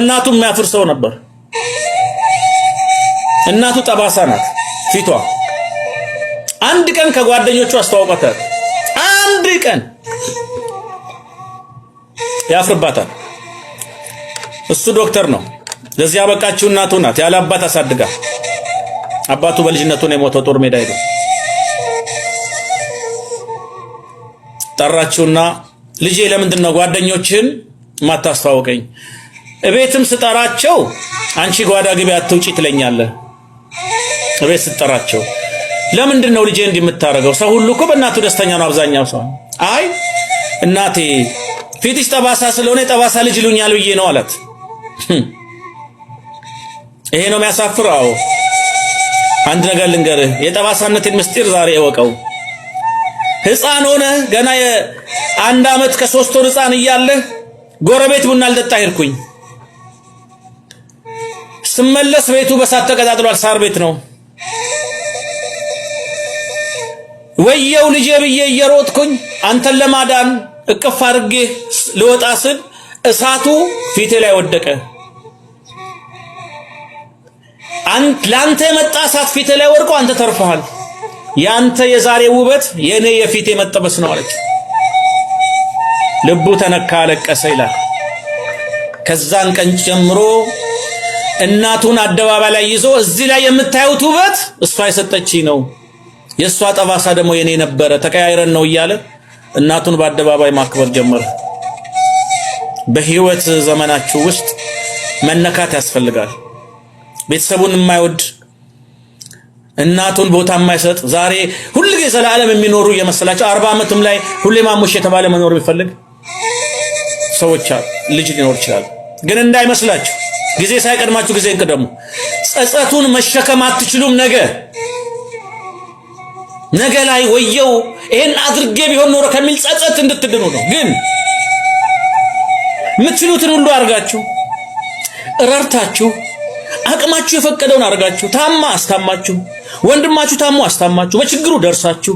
በእናቱ የሚያፍር ሰው ነበር። እናቱ ጠባሳ ናት ፊቷ። አንድ ቀን ከጓደኞቹ አስተዋውቋታል። አንድ ቀን ያፍርባታል። እሱ ዶክተር ነው። ለዚህ ያበቃችው እናቱ ናት። ያለ አባት አሳድጋ፣ አባቱ በልጅነቱ ነው የሞተው ጦር ሜዳ ሄዶ። ጠራችውና ልጄ ለምንድን ነው ጓደኞችህን ማታስተዋውቀኝ? እቤትም ስጠራቸው አንቺ ጓዳ ግቢ አትውጪ ትለኛለህ። እቤት ስጠራቸው ለምንድን ነው ልጄ እንዲህ የምታደርገው? ሰው ሁሉ እኮ በእናቱ ደስተኛ ነው አብዛኛው ሰው። አይ እናቴ ፊትሽ ጠባሳ ስለሆነ የጠባሳ ልጅ ይሉኛል ብዬ ነው አላት። ይሄ ነው የሚያሳፍረው። አዎ አንድ ነገር ልንገርህ፣ የጠባሳነትን ምስጢር ዛሬ እወቀው። ሕፃን ሆነ ገና የ1 ዓመት ከ3 ወር ሕፃን እያለህ ጎረቤት ቡና ልጠጣ ሄድኩኝ። ስመለስ ቤቱ በሳት ተቀጣጥሏል። ሳር ቤት ነው። ወየው ልጄ ብዬ እየሮጥኩኝ አንተን ለማዳን እቅፍ አድርጌ ልወጣ ስል እሳቱ ፊቴ ላይ ወደቀ። ለአንተ የመጣ እሳት ፊቴ ላይ ወድቆ አንተ ተርፈሃል። ያንተ የዛሬ ውበት የኔ የፊቴ መጠበስ ነው አለች። ልቡ ተነካ፣ አለቀሰ ይላል። ከዛን ቀን ጀምሮ እናቱን አደባባይ ላይ ይዞ እዚህ ላይ የምታዩት ውበት እሷ የሰጠችኝ ነው፣ የእሷ ጠባሳ ደግሞ የኔ ነበረ፣ ተቀያይረን ነው እያለ እናቱን በአደባባይ ማክበር ጀመረ። በህይወት ዘመናችሁ ውስጥ መነካት ያስፈልጋል። ቤተሰቡን የማይወድ፣ እናቱን ቦታ የማይሰጥ፣ ዛሬ ሁልጊዜ ዘላለም የሚኖሩ እየመሰላቸው 40 ዓመትም ላይ ሁሌ ማሙሽ የተባለ መኖር የሚፈልግ ሰዎች ልጅ ሊኖር ይችላል። ግን እንዳይመስላችሁ ጊዜ ሳይቀድማችሁ ጊዜ እንቅደሙ። ጸጸቱን መሸከም አትችሉም። ነገ ነገ ላይ ወየው ይሄን አድርጌ ቢሆን ኖሮ ከሚል ጸጸት እንድትድኑ ነው። ግን የምትችሉትን ሁሉ አድርጋችሁ፣ ረርታችሁ፣ አቅማችሁ የፈቀደውን አድርጋችሁ፣ ታማ አስታማችሁ፣ ወንድማችሁ ታሞ አስታማችሁ፣ በችግሩ ደርሳችሁ፣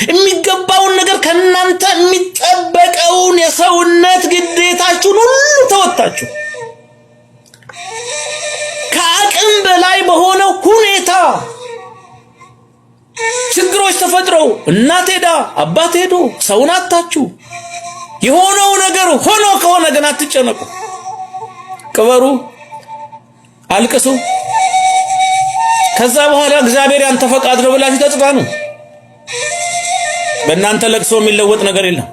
የሚገባውን ነገር ከእናንተ የሚጠበቀውን የሰውነት ግዴታችሁን ሁሉ ተወጥታችሁ፣ ከአቅም በላይ በሆነው ሁኔታ ችግሮች ተፈጥረው እናት ሄዳ አባት ሄዶ ሰውን አታችሁ የሆነው ነገር ሆኖ ከሆነ ግን አትጨነቁ። ቅበሩ፣ አልቅሱ። ከዛ በኋላ እግዚአብሔር ያንተ ፈቃድ ነው ብላችሁ ተጽናኑ። በእናንተ ለቅሶ የሚለወጥ ነገር የለም።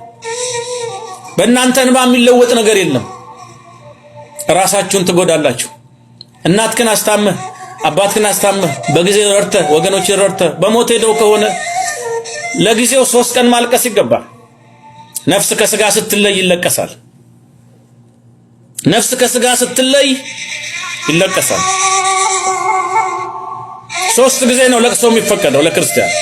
በእናንተ እንባ የሚለወጥ ነገር የለም። ራሳችሁን ትጎዳላችሁ። እናትክን አስታምህ፣ አባትክን አስታምህ፣ በጊዜ ረድተህ፣ ወገኖችን ረድተህ በሞት ሄደው ከሆነ ለጊዜው 3 ቀን ማልቀስ ይገባል። ነፍስ ከስጋ ስትለይ ይለቀሳል። ነፍስ ከስጋ ስትለይ ይለቀሳል። 3 ጊዜ ነው ለቅሶ የሚፈቀደው ለክርስቲያን።